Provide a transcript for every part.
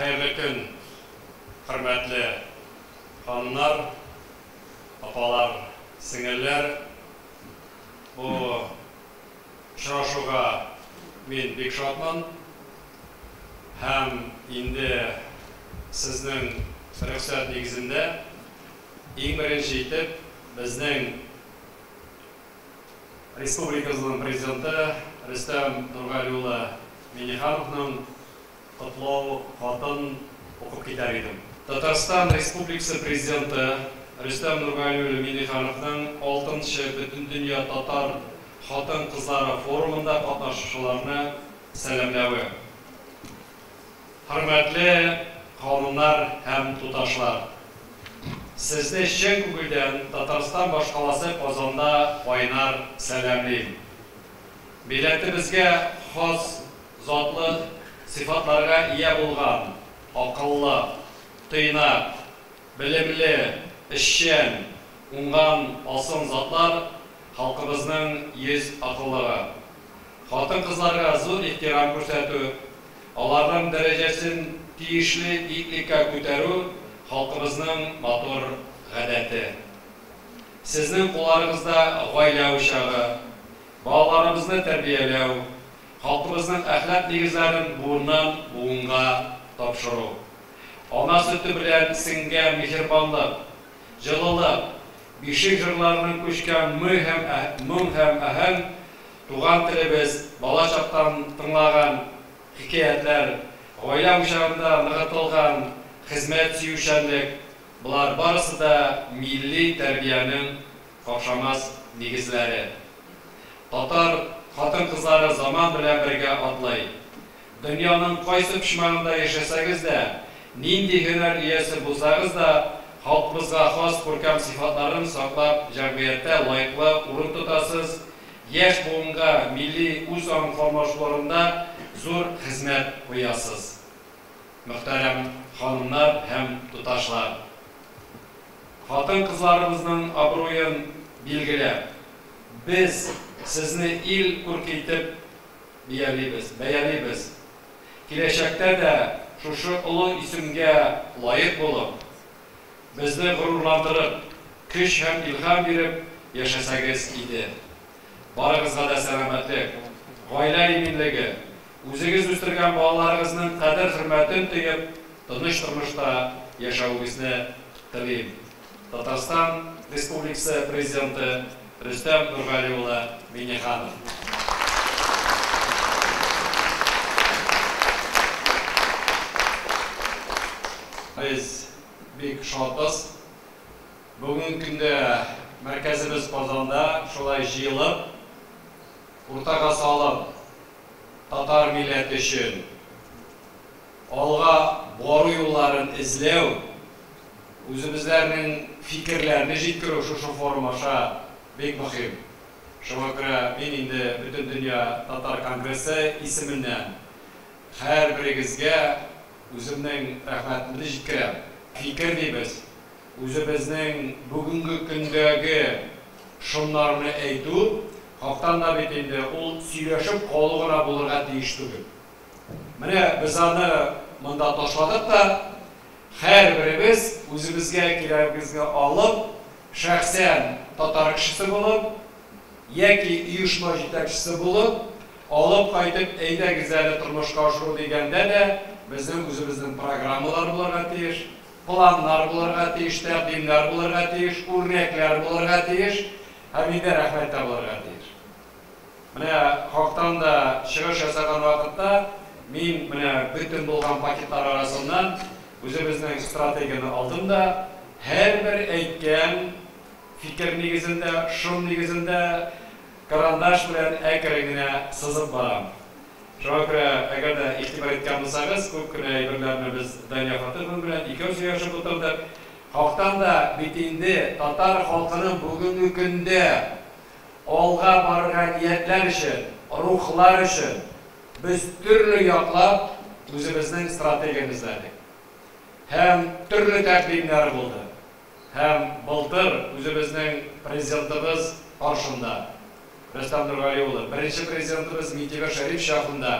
Хәерле көн, хөрмәтле ханымнар, апалар, сеңелләр. Бу очрашуга мин бик шатмын. Һәм инде сезнең рөхсәт нигезендә иң беренче итеп безнең республикабызның президенты Рөстәм Нургали улы Миңнехановның котлау хатын укып китәр идем. Татарстан Республикасы Президенты Рөстәм Нургали улы Миңнехановның 6нчы Бөтендөнья татар хатын-кызлары форумында катнашучыларны сәламләве. Хөрмәтле ханымнар һәм туташлар! Сезне чын күңелдән Татарстан башкаласы Казанда кайнар сәламлим. Милләтебезгә хас затлы сыйфатларга ия булган акыллы, тыйнак, белемле, эшчән, уңган асыл затлар халкыбызның йөз акыллыгы. Хатын-кызларга зур ихтирам күрсәтү, аларның дәрәҗәсен тиешле биеклеккә күтәрү халкыбызның матур гадәте. Сезнең кулларыгызда гаилә учагы, балаларыбызны тәрбияләү, халкыбызның әхлак нигезләрен буыннан буынга тапшыру. Ана сөте белән сеңгән миһербанлык, җылылык, бишек җырларының күчкән мы һәм моң һәм аһәң, туган телебез, бала чактан тыңлаган хикәятләр, гаилә учагында ныгытылган хезмәт сөючәнлек, болар барысы да милли тәрбиянең какшамас нигезләре. Татар хатын-кызлары заман белән бергә атлый. Дөньяның кайсы почмагында яшәсәгез дә, нинди һөнәр иясе булсагыз да, халкыбызга хас күркәм сыйфатларын саклап җәмгыятьтә лаеклы урын тотасыз, яшь буынга милли үзаң формалаштыруында зур хезмәт куясыз. Мөхтәрәм ханымнар һәм туташлар! Хатын-кызларыбызның абруен билгеләп, без сезне ил күрке итеп биялибез, бәялибез. Киләчәктә дә шушы олы исемгә лаек булып, безне горурландырып, көч һәм илһам биреп яшәсәгез иде. Барыгызга да сәламәтлек, гаилә иминлеге, үзегез үстергән балаларыгызның кадер-хөрмәтен тоеп, тыныч тормышта яшәвегезне телим. Татарстан Республикасы Президенты Рөстәм Нургали улы Миңнеханов. Без бик шатбыз. Бүгенге көндә мәркәзебез Казанда шулай җыелып, уртага салып, татар милләте өчен алга бару юлларын эзләү, үзебезләрнең фикерләрне җиткерү шушы форум аша бик мөһим. Шуңа күрә мин инде Бөтендөнья татар конгрессы исеменнән һәрберегезгә үземнең рәхмәтемне җиткерәм. Фикер дибез, үзебезнең бүгенге көндәге шомнарны әйтү, хактан да бит инде ул сөйләшеп калу гына булырга тиеш түгел. Менә без аны монда ташладык та, һәрберебез үзебезгә кирәгебезне алып, шәхсән татар кешесе булып, яки оешма җитәкчесе булып, алып кайтып, әйдәгез әле тормышка ашыру дигәндә дә безнең үзебезнең программалар булырга тиеш, планнар булырга тиеш, тәкъдимнәр булырга тиеш, үрнәкләр булырга тиеш һәм инде рәхмәт тә булырга тиеш. Менә хактан да чыгыш ясаган вакытта мин менә бөтен булган пакетлар арасыннан үзебезнең стратегияне алдым да, һәрбер әйткән фикер нигезендә, шом нигезендә карандаш белән әкрен генә сызып барам. Шуңа күрә, әгәр дә игътибар иткән булсагыз, күп кенә әйберләрне без Дания Фатыйховна белән икәү сөйләшеп утырдык. Хактан да бит инде татар халкының бүгенге көндә алга барырга ниятләр өчен, рухлар өчен без төрле яклап үзебезнең стратегияне эзләдек. Һәм төрле тәкъдимнәр булды. Һәм былтыр үзебезнең президентыбыз каршында Рөстәм Нургали улы, беренче президентыбыз Минтимер Шәрипович якында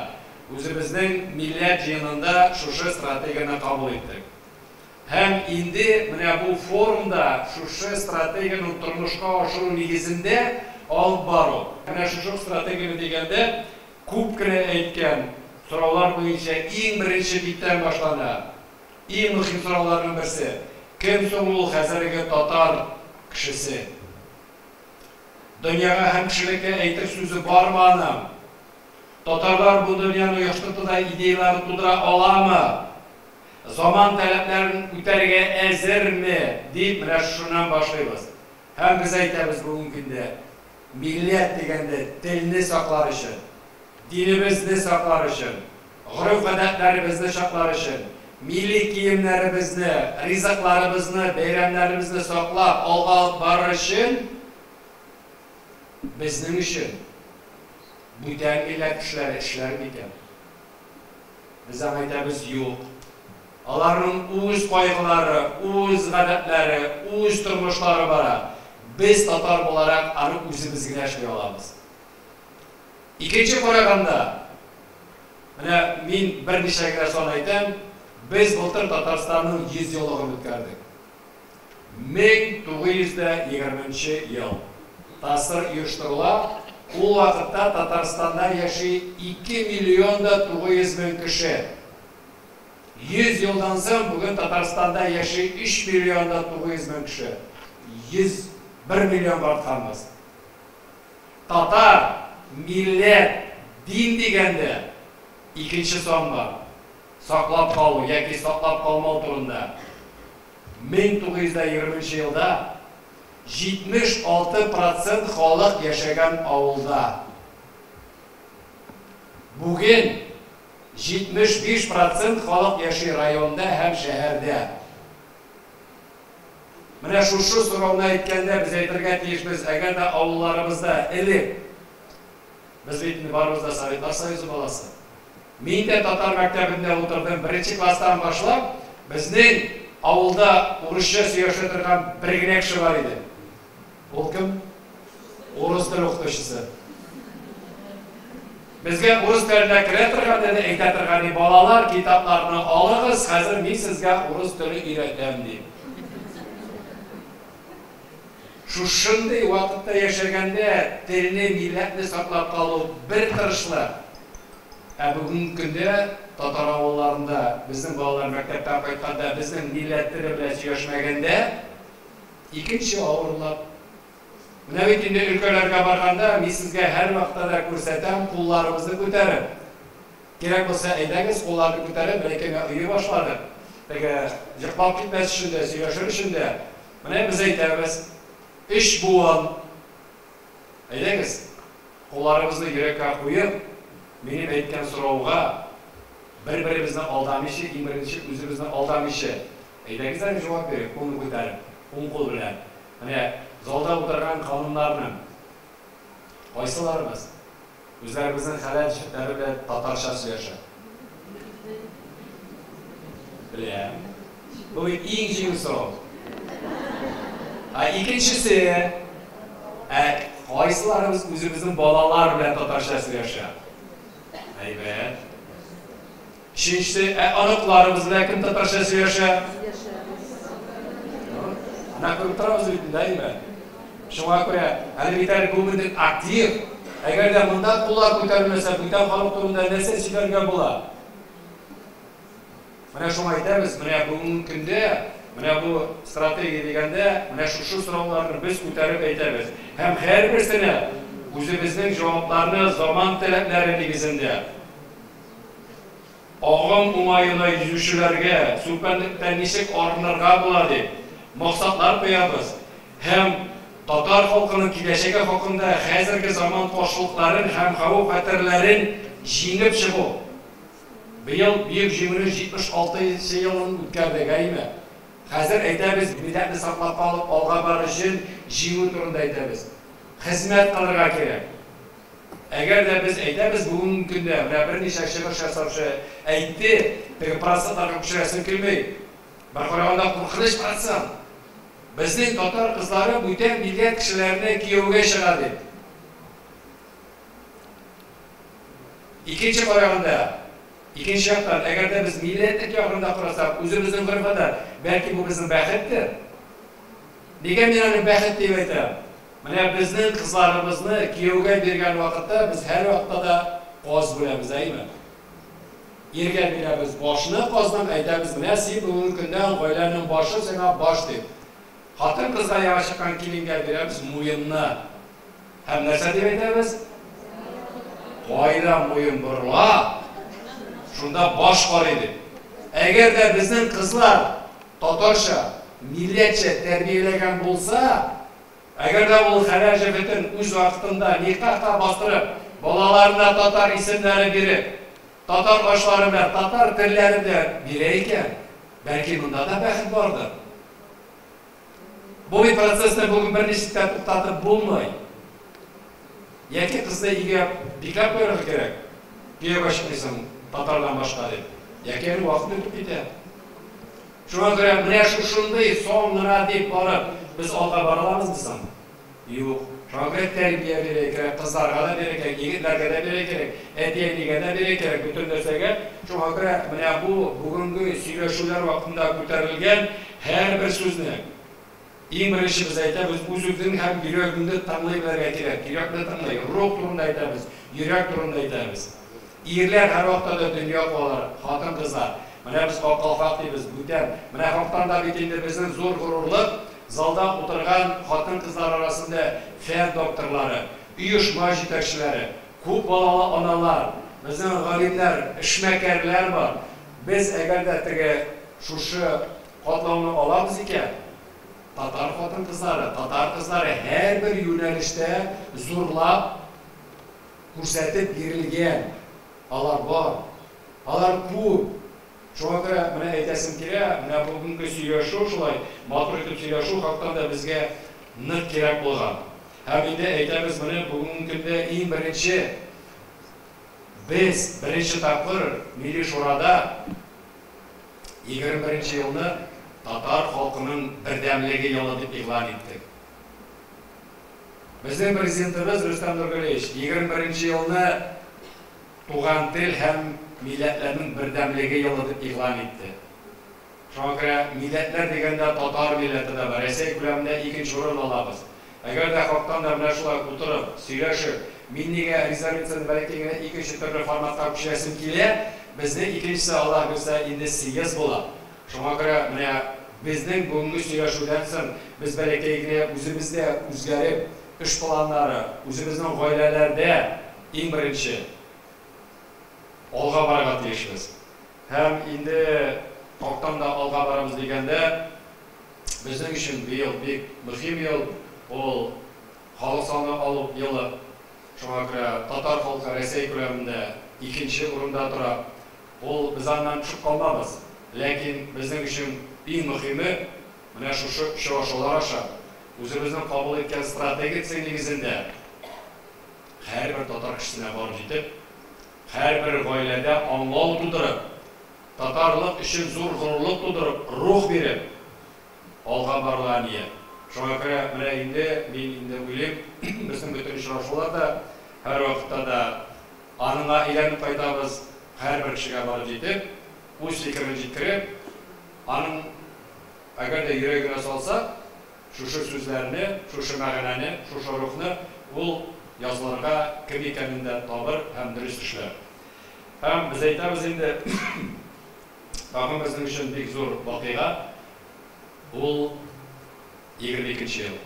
Үзебезнең милләт җыенында шушы стратегияне кабул иттек. Һәм инде менә бу форумда шушы стратегияне тормышка ашыру нигезендә алып бару. Менә шушы стратегияне дигәндә күп кенә әйткән сораулар буенча иң беренче биттән башлана. Иң мөһим сорауларның берсе: кем соң ул хәзерге татар кешесе? Дөньяга һәм кешелеккә әйтер сүзе бармы аның? Татарлар бу дөньяны оештыруда идеялары тудыра аламы? Заман таләпләрен үтәргә әзерме? Дип менә шуннан башлыйбыз. Һәм без әйтәбез бүгенге көндә, милләт дигәндә телне саклар өчен, динебезне саклар өчен, гореф-гадәтләребезне саклар өчен, милли киемнәребезне, ризыкларыбызны, бәйрәмнәребезне саклап алга алып барыр өчен, безнең өчен бүтән милләт кешеләре эшләр микән? Без аңа әйтәбез, юк. Аларның үз кайгылары, үз гадәтләре, үз тормышлары бара. Без татар буларак аны үзебез генә эшли алабыз. Икенче караганда, менә мин берничә генә сан әйтәм, без былтыр Татарстанның 100 еллыгын үткәрдек. 1920 ел. ТАССР оештырыла. Ул вакытта Татарстанда яши 2 миллион да 900 мең кеше. 100 елдан соң бүген Татарстанда яши 3 миллион да 900 мең кеше. 101 миллионга артканбыз. Татар, милләт, дин дигәндә икенче сан бар. Саклап калу яки саклап калмау турында. 1920 елда 76% халык яшәгән авылда. Бүген 75% халык яши районда һәм шәһәрдә. Менә шушы сорауны әйткәндә без әйтергә тиешбез, әгәр дә авылларыбызда элек без бит инде барыбыз да Советлар Союзы баласы. Мин дә татар мәктәбендә утырдым, беренче класстан башлап, безнең авылда урысча сөйләшә торган бер генә кеше бар иде. Ул кем? Урыс теле укытучысы. Безгә урыс теленә керә торган иде, әйтә торган иде, балалар, китапларны алыгыз, хәзер мин сезгә урыс теле өйрәтәм, дип. Шушындый вакытта яшәгәндә телне, милләтне саклап калу бер тырышлык. Ә бүгенге көндә татар авылларында безнең балалар мәктәптән кайтканда безнең милләт теле белән сөйләшмәгәндә икенче авырлык. Менә бит инде өлкәләргә барганда мин сезгә һәр вакытта да күрсәтәм, кулларыбызны күтәреп. Кирәк булса, әйдәгез, кулларны күтәреп, бәләкәйгә өе башладык. Теге йоклап китмәс өчен дә, сөйләшер өчен дә. Менә без әйтәбез, өч буын. Әйдәгез, кулларыбызны йөрәккә куеп, минем әйткән сорауга бер-беребезне алдамыйча, иң беренче үзебезне алдамыйча, әйдәгез әле җавап бирик, кулны күтәреп, уң кул белән. Менә залда утырган ханымнарның кайсыларыбыз үзләребезнең хәләл җефетләре белән татарча сөйләшә? Беләм. Бу бит иң җиңел сорау. Ә икенчесе, ә кайсыларыбыз үзебезнең балалар белән татарча сөйләшә? Әйбәт. Өченчесе, ә оныкларыбыз белән кем татарча сөйләшә? Менә күреп торабыз бит инде, әйме? Шуңа күрә әле бит әле бу безнең актив. Әгәр дә монда куллар күтәрелмәсә, бүтән халык турында нәрсә сөйләргә була? Менә шуңа әйтәбез, менә бүгенге көндә, менә бу стратегия дигәндә, менә шушы сорауларны без күтәреп әйтәбез. Һәм һәрберсенә үзебезнең җавапларны заман таләпләре нигезендә агым уңаена йөзүчеләргә сүлпәнлектән ничек арынырга була дип максатлар куябыз һәм татар халкының киләчәге хакында хәзерге заман каршылыкларын һәм хәвеф-хәтәрләрен җиңеп чыгу. Быел Бөек Җиңүнең 76 елын үткәрдек, әйме? Хәзер әйтәбез, милләтне саклап калып, алга барыр өчен җиңү турында әйтәбез. Хезмәт кылырга кирәк. Әгәр дә без әйтәбез бүгенге көндә, менә берничә чыгыш ясаучы әйтте, теге процентларга күчерәсем килми. Бер караганда куркыныч процент. Безнең татар кызлары бүтән милләт кешеләренә кияүгә чыга дип. Икенче караганда, Икенче яктан, әгәр дә без милләтлек ягында карасак, үзебезнең гореф-гадәт, бәлки бу безнең бәхеттер. Нигә мин аны бәхет дип әйтәм? Менә безнең кызларыбызны кияүгә биргән вакытта без һәрвакытта да каз бүләбез, әйеме? Иргә бирәбез башны казның, әйтәбез, менә син бүгенге көндә гаиләнең башы, сиңа баш дип. Хатын-кызга яңа чыккан киленгә бирәбез муенны. Һәм нәрсә дип әйтәбез? Кайда муен борыла, шунда баш карый дип. Әгәр дә безнең кызлар татарча, милләтчә тәрбияләгән булса, әгәр дә ул хәләл җефетен үз вакытында никахка бастырып, балаларына татар исемнәре биреп, татар ашлары белән, татар телләре белән бирә икән, бәлки монда да бәхет бардыр. Бу бит процессны бүген берничек тә туктатып булмый. Яки кызны өйгә бикләп куярга кирәк, кияүгә чыкмыйсың татардан башка дип. Яки әле вакыт үтеп китә. Шуңа күрә менә шушындый соң гына дип барып, без алга бара алабызмы соң? Юк. Шуңа күрә тәрбия бирергә кирәк, кызларга да бирергә кирәк, егетләргә дә бирергә кирәк, әти-әнигә дә бирергә кирәк, бөтен нәрсәгә. Шуңа күрә менә бу бүгенге сөйләшүләр вакытында күтәрелгән һәрбер сүзне иң беренче без әйтәбез, үз-үзең һәм йөрәгеңне тыңлый белергә кирәк. Йөрәкне тыңлый, рух турында әйтәбез, йөрәк турында әйтәбез. Ирләр һәрвакытта да дөнья куалар, хатын-кызлар. Менә без ак калфак дибез, бүтән. Менә хактан да бит инде безнең зур горурлык, залда утырган хатын-кызлар арасында фән докторлары, оешма җитәкчеләре, күп балалы аналар, безнең галимнәр, эшмәкәрләр бар. Без әгәр дә теге шушы катлауны алабыз икән, татар хатын-кызлары, татар кызлары һәрбер юнәлештә зурлап күрсәтеп бирелгән. Алар бар. Алар күп. Шуңа күрә менә әйтәсем килә, менә бүгенге сөйләшү шулай матур итеп сөйләшү хактан да безгә нык кирәк булган. Һәм инде әйтәбез, менә бүгенге көндә иң беренче без беренче тапкыр Милли Шурада 21 елны татар халкының бердәмлеге елы дип игълан иттек. Безнең президентыбыз Рөстәм Нургалиевич 21 елны туган тел һәм милләтләрнең бердәмлеге елы дип игълан итте. Шуңа күрә милләтләр дигәндә татар милләте дә бар. Рәсәй күләмендә икенче урын алабыз. Әгәр дә хактан да менә шулай утырып, сөйләшеп, мин нигә резолюцияне бәләкәй генә икенче төрле форматка күчерәсем килә, безнең икенчесе Аллаһ бирсә инде съезд була. Шуңа күрә менә безнең бүгенге сөйләшүдән соң без бәләкәй генә үзебез дә үзгәреп, эш планнары, үзебезнең гаиләләрдә иң беренче алга барырга тиешбез. Һәм инде хактан да алга барабыз дигәндә, безнең өчен быел бик мөһим ел, ул халык саны алу елы. Шуңа күрә татар халкы Рәсәй күләмендә икенче урында тора. Ул без аннан төшеп калмабыз. Ләкин безнең өчен иң мөһиме менә шушы очрашулар аша үзебезнең кабул иткән стратегия нигезендә һәрбер татар кешесенә барып җитеп, һәрбер гаиләдә аңлау тудырып, татарлык өчен зур горурлык тудырып, рух биреп, алга барырга ният. Шуңа күрә менә инде мин инде уйлыйм, безнең бөтен очрашулар да һәрвакытта да аныңа әйләнеп кайтабыз, һәрбер кешегә барып җитеп, үз фикерен җиткереп, аның әгәр дә йөрәгенә салса, шушы сүзләрне, шушы мәгънәне, шушы рухны ул язылырга кем икәнен дә табыр һәм дөрес эшләр. Һәм без әйтәбез инде, тагын безнең өчен бик зур вакыйга, ул 22 ел.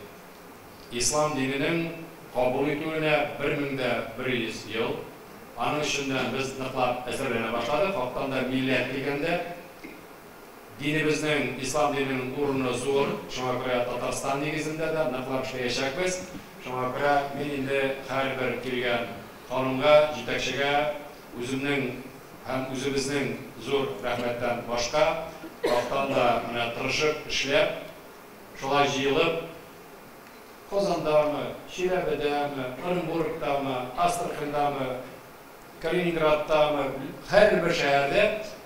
Ислам диненең кабул итүенә 1100 ел. Аның өчен без ныклап әзерләнә башладык. Хактан да милләт дигәндә динебезнең, ислам диненең урыны зур. Шуңа күрә Татарстан нигезендә дә ныклап эшләячәкбез. Шуңа күрә мин инде һәрбер килгән ханымга, җитәкчегә үземнең һәм үзебезнең зур рәхмәттән башка хактан да менә тырышып эшләп, шулай җыелып, Казандамы, Чиләбедәме, Оренбургтамы, Астраханьдамы, Калининградтамы, һәрбер шәһәрдә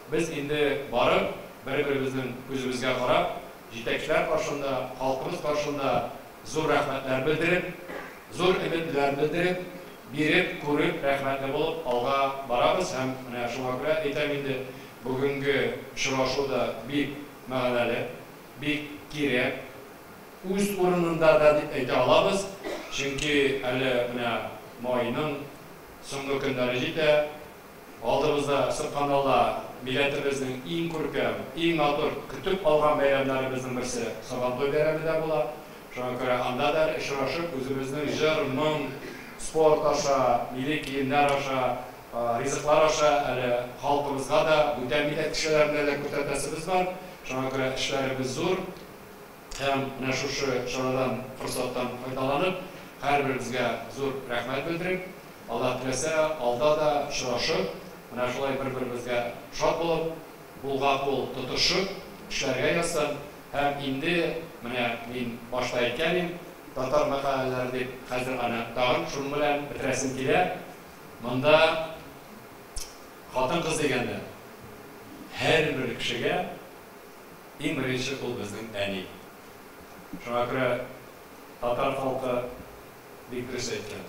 без инде барып, бер-беребезнең күзебезгә карап, җитәкчеләр каршында, халкыбыз каршында зур рәхмәтләр белдереп, зур өметләр белдереп, биреп, күреп, рәхмәтле булып алга барабыз. Һәм менә шуңа күрә әйтәм инде, бүгенге очрашу да бик мәгънәле, бик кирәк, үз урынында да дип әйтә алабыз, чөнки әле менә майның соңгы көннәре җитә, алдыбызда, сөбханалла, милләтебезнең иң күркәм, иң матур көтеп алган бәйрәмнәребезнең берсе Сабантуй бәйрәме дә була. Шуңа күрә анда да очрашып, үзебезнең җыр, моң, спорт аша, милли киемнәр аша, ризыклар аша әле халкыбызга да, бүтән милләт кешеләренә дә күрсәтәсебез бар. Шуңа күрә эшләребез зур. Һәм менә шушы чарадан, форсаттан файдаланып, һәрберебезгә зур рәхмәт белдереп, Алла теләсә, алда да очрашып, менә шулай бер-беребезгә шат булып, кулга-кул тотышып эшләргә язсын. Һәм инде менә мин башта әйткән идем, татар мәкаләләре дип, хәзер аны тагын шуның белән бетерәсем килә. Монда хатын-кыз дигәндә, һәрбер кешегә иң беренче ул безнең әни. Шуңа күрә татар халкы бик дөрес әйткән,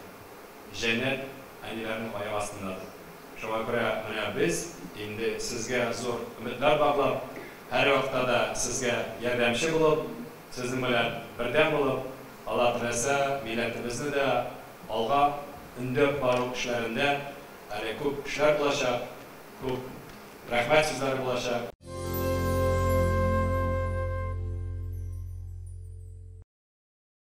җәннәт әниләрнең аяк астында дип. Шуңа күрә менә без инде сезгә зур өметләр баглап, һәрвакытта да сезгә ярдәмче булып, сезнең белән бердәм булып, Алла теләсә, милләтебезне дә алга өндәп бару эшләрендә әле күп эшләр булачак, күп рәхмәт сүзләре булачак.